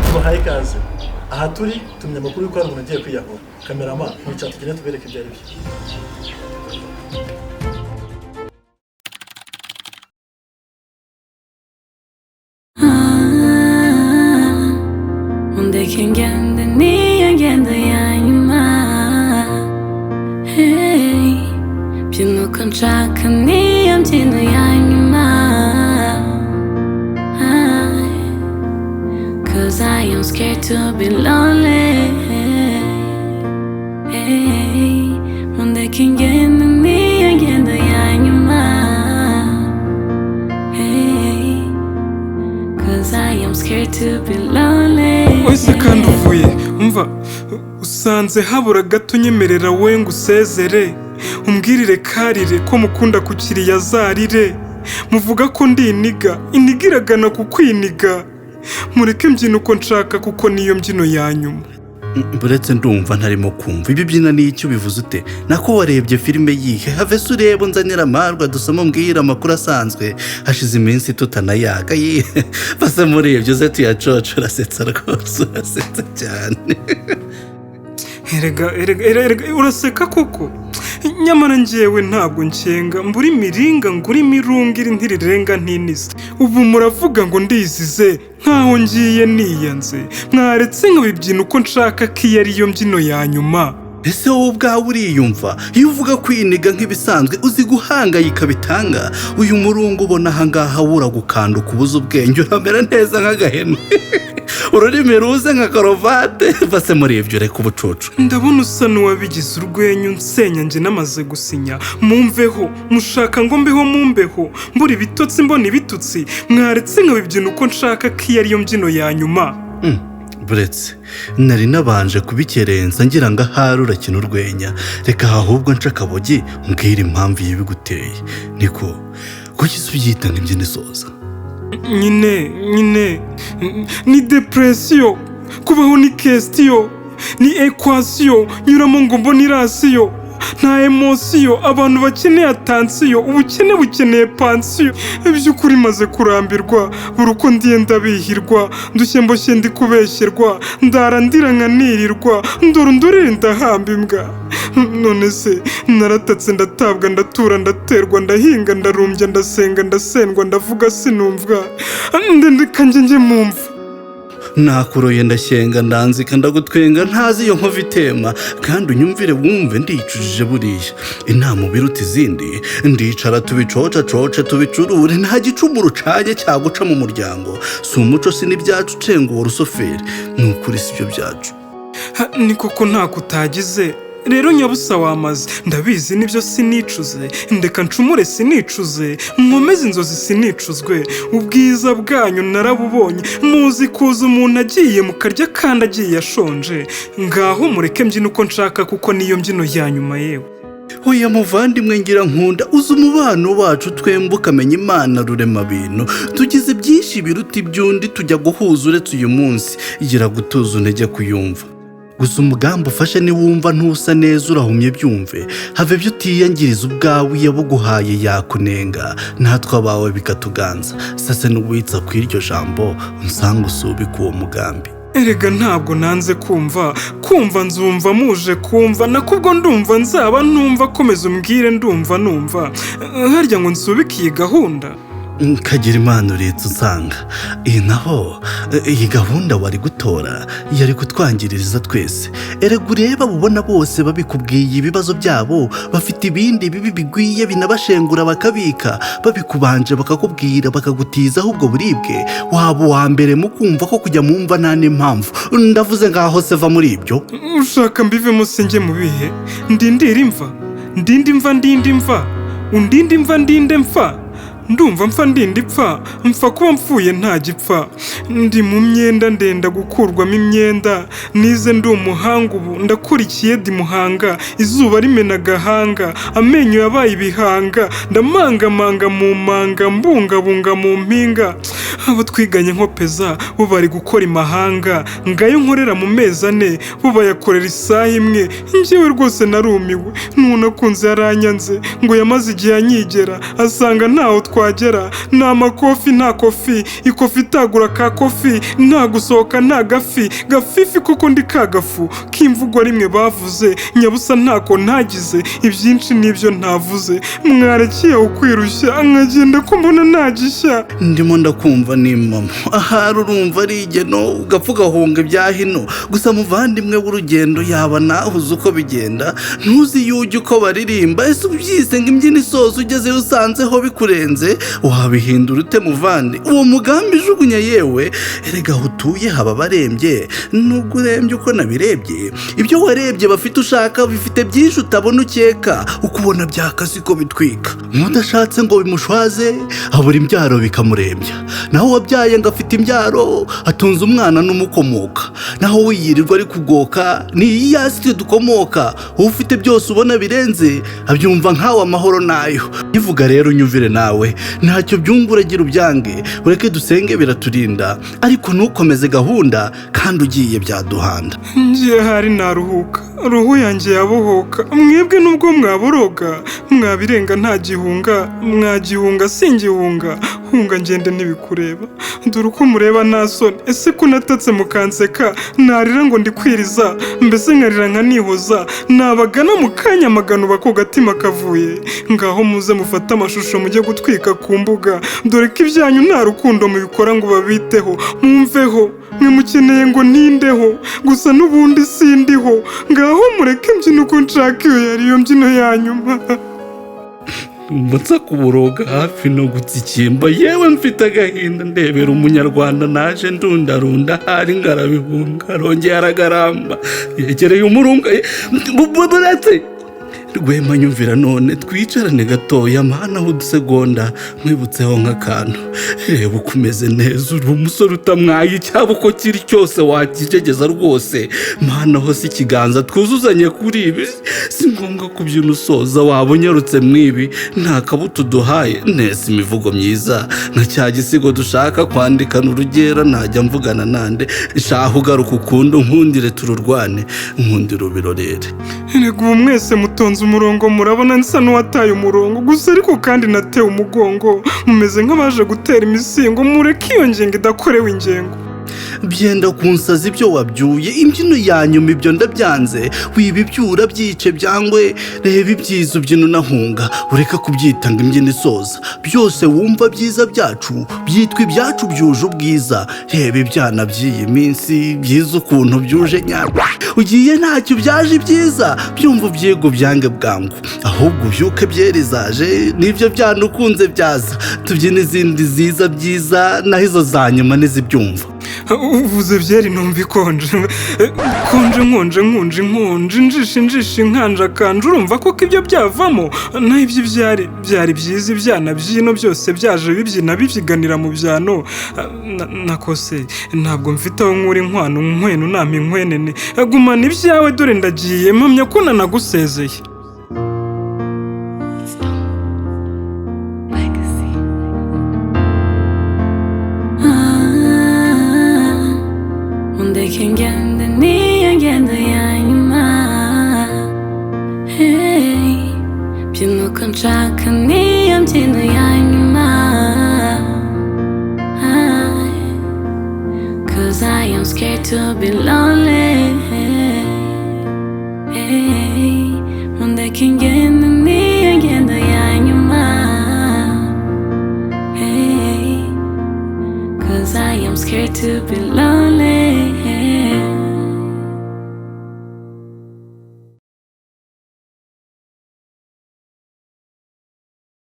Tubahaye ikaze. Aha turi tumenya amakuru y'uko hari umuntu ugiye kwiyahura. Cameraman, ntuca tugende tubereke ibyo ari byo. Mundeke ngende niyo ngendo ya nyuma. Hey, byina uko nshaka niyo mbyino ya nyuma. Ah, 'cause I am scared to be lonely. Hey, mundeke ngende niyo ngendo ya nyuma. Hey, 'cause I am scared to be lonely. Wese kandi uvuye umva usanze habura gato, unyemerera we ngo usezere, umbwirire karire ko mukunda ku kiriya zarire muvuga ko ndi iniga iniga iragana ku kwiniga. Mureke mbyina uko nshaka kuko niyo mbyino ya nyuma. Buretse, ndumva ntarimo kumva ibyo ubyina n'icyo ubivuze ute. Nako warebye filime yihe? Have se urebe unzanira amarwa dusoma, umbwire amakuru asanzwe, hashize iminsi tutanayaga ye. Base muri ibyo uze tuyacoca. Urasetsa rwose, urasetsa cyane. Erega erega erega, uraseka koko, nyamara njyewe ntabwo nkenga mbura imiringa ngura imirunga iri ntirirenga ntinize. Ubu muravuga ngo ndizize nkaho ngiye niyanze. Mwaretse nkabibyina uko nshaka ko iyo ariyo mbyino ya nyuma. Ese wowe ubwawe uriyumva iyo uvuga kwiniga nk'ibisanzwe? Uzi guhangayika bitanga uyu murungu ubona ahangaha, wuragukanda ukubuza ubwenge, uramera neza nk'agahene, ururimi ruze nka karuvate. Base muri ibyo, reka ubucucu. Ndabona usa n'uwabigize urwenya unsenya njye namaze gusinya. Mumveho, mushaka ngo mbeho mumbeho mbura ibitotsi mbona ibitutsi. Mwaretse nkabibyina uko nshaka ko iyo ariyo mbyino ya nyuma. Buretse, nari nabanje kubikerensa ngira ngo ahari urakina urwenya. Reka ahubwo nce akabogi umbwire impamvu yibiguteye. Niko kuki se ubyita ngo imbyino isoza? Nyine nyine ni depression, kubaho ni question, ni équation nyuramo ngo mbone i ration. Nta émotion, abantu bakeneye attention, ubukene bukeneye pansiyo. Iby'ukuri maze kurambirwa, buri uko ndiye ndabihirwa, ndushye mboshye ndi kubeshyerwa, ndara ndira nkanirirwa, ndora undurire ndahamba imbwa. None se naratatse ndatabwa, ndatura ndaterwa, ndahinga ndarumbya, ndasenga ndasendwa, ndavuga sinumvwa, ndendeka njye njye mumva. Nakuroye ndashyenga, ndanzika ndagutwenga, ntazi iyo nkovu itema. Kandi unyumvire wumve, ndicujije buriya inama ubiruta izindi. Ndicara tubicoca coce tubicurure, nta gicumuro ucanye cyaguca mu muryango. Si umuco, si n'ibyacu. Cenga uwo rusoferi, ni ukuri si byo byacu. Ha, ni koko ntako utagize rero nyabusa wamaze. Ndabizi nibyo, sinicuze, ndeka ncumure sinicuze, nkomeze inzozi sinicuzwe. Ubwiza bwanyu narabubonye, muzi kuza umuntu agiye mukarya kandi agiye ashonje. Ngaho mureke mbyine uko nshaka kuko niyo mbyino ya nyuma yewe. Oya muvandimwe, ngira nkunda uzi umubano wacu twembi, ukamenya Imana rurema bintu. Tugize byinshi biruta iby'undi tujya guhuza uretse uyu munsi. Igira gutuza untege kuyumva gusa. Umugambi ufashe niwumva ntusa neza, urahumye byumve. Have ibyo utiyangiriza ubwawe, iyabuguhaye yakunenga, natwe abawe bikatuganza. Sase n'uwitsa ku iryo jambo unsanga usubika uwo mugambi. Erega ntabwo nanze kumva, kumva nzumva muje kumva nakubwo ndumva nzaba ntumva. Komeza umbwire, ndumva numva. Harya ngo nsubike iyi gahunda? Kagira Imana uretse usanga iyi naho iyi gahunda wari gutora yari kutwangiriza twese. Erega ureba ubona bose babikubwiye ibibazo byabo, bafite ibindi bibi bigwiye binabashengura, bakabika babikubanje, bakakubwira, bakagutiza ahubwo buribwe. Waba uwa mbere mu kumva ko kujya mu mva nta n'impamvu. Ndavuze ngaho se va muri ibyo. Ushaka mbivemo se njye mu bihe? Ndindira imva, ndinde imva, ndinde imva, undinde imva, ndinde mfa, ndumva mfa ndinda ipfa, mfa kuba mpfuye nta gipfa. Ndi mu myenda ndenda gukurwamo imyenda, nize ndi umuhanga, ubu ndakurikiye di muhanga. Izuba rimena agahanga, amenyo yabaye ibihanga, ndamangamanga mu manga, mbungabunga mu mpinga abo. Twiganye nkopeza, bo bari gukora imahanga. Ngayo nkorera mu mezi 4, bo bayakorera isaha imwe. Njyewe rwose narumiwe, n'uwo nakunze yaranyanze, ngo yamaze igihe anyigera, asanga ntaho twagera. Nta makofi, nta kofi, ikofi itagura ka kofi, nta gusohoka, nta gafi gafifi, koko ndi kagafu k'imvugo rimwe bavuze. Nyabusa ntako ntagize, ibyinshi nibyo ntavuze. Mwarekeye aho kwirushya, nkagenda ko mbona ntagishya. Ndimo ndakumva ni mama, ahari urumva ari igeno, ugapfa ugahunga ibya hino. Gusa muvandimwe w'urugendo, yaba nawe uzi uko bigenda, ntuzi iyo ujya uko baririmba. Ese ubyise ngo imbyino isoza, ugezeyo usanzeho bikurenze, wabihindura ute muvandi? Uwo mugambi ijugunya yewe. Erega aho utuye haba barembye, nubwo urembye uko nabirebye. Ibyo warebye bafite ushaka bifite byinshi utabona ukeka, ukubona byakazi ko bitwika. Nk'udashatse ngo bimushwaze, abura imbyaro bikamurembya. Naho uwabyaye ngo afite imbyaro, atunze umwana n'umukomoka. Naho wiyirirwa ari kugoka, ni iyasi twe dukomoka. Ufite byose ubona birenze, abyumva nkawe amahoro nayo ivuga. Rero unyumvire nawe, ntacyo byungura, agira ubyange ureke dusenge biraturinda, ariko ntukomeze gahunda kandi ugiye byaduhanda. Ngiye hari naruhuka, roho yanjye yabohoka. Mwebwe nubwo mwaboroga, mwabirenga nta gihunga, mwagihunga singihunga. Hunga ngende ntibikureba, dore uko mureba nta soni. Ese ko natatse mukanseka, narira ngo ndikwiriza, mbese nkarira nkanihoza? Nabagana mu kanya magana bako gatima kavuye. Ngaho muze mufate amashusho mujye gutwika ku mbuga, dore ko ibyanyu nta rukundo mubikora ngo babiteho. Mwumveho mwe mukeneye ngo ntindeho, gusa n'ubundi sindiho. Ngaho mureke mbyino uko nshaka, iyo yari yo mbyino ya nyuma. Nsa kuboroga hafi no gutsikimba, yewe mfite agahinda ndebera umunyarwanda naje ndundarunda, hari ngarabihunga, arongeye aragaramba yegereye umurunga buretse. Rwema, nyumvira none twicarane gatoya, mana udusegonda nkwibutseho nk'akantu. Reba uko umeze neza, uri umusore utamwaye, icyaba uko kiri cyose wakijegeza rwose. Mana hose ikiganza twuzuzanye kuri ibi, si ngombwa kubyina usoza, waba unyarutse mwibi. Nta kabuto uduhaye neza, imivugo myiza nka cya gisigo dushaka kwandikana urugera. Najya mvugana nande? Shaha ugaruka ukunde, unkundire tururwane, nkundire ubirorere. Erega ubu mwese mutonze umurongo, murabona nsa n'uwataye umurongo gusa, ariko kandi natewe umugongo. Mumeze nk'abaje gutera imisingo, mureke iyo ngingo idakorewe ingengo. Byenda kunsaza ibyo wabyuye, imbyino ya nyuma ibyo ndabyanze. Wiba ibyura byice byangwe, reba ibyiza ubyina unahunga, ureke kubyita ngo imbyino isoza. Byose wumva byiza byacu byitwa ibyacu byuje ubwiza. Reba ibyana by'iyi minsi byiza ukuntu byuje nyabyo, ugiye ntacyo byaje ibyiza byumva ubyigo byange bwangu, ahubwo ubyuke byerizaje nibyo byana ukunze byaza, tubyine izindi ziza byiza, naho izo za nyuma ntizibyumva. Uvuze byeri numva ikonje konje, nkonje nkonje nkonje, injishi injishi nkanja kanje. Urumva koko ibyo byavamo? Naho ibyo byari byari byiza, ibyana byino byose byaje bibyina bibyiganira mu byano. Nakose ntabwo mfite aho nkura inkwano, nkweno nampa inkwenene. Gumana ibyawe dore ndagiye, mpamya ko nanagusezeye. Legacy. Mundeke ngende, niyo ngendo ya nyuma. Hey, byina uko nshaka, niyo mbyino ya nyuma. 'Cause I am scared to be lonely. Hey, mundeke ngende, niyo ngendo ya nyuma. Hey, 'cause I am scared to be lonely.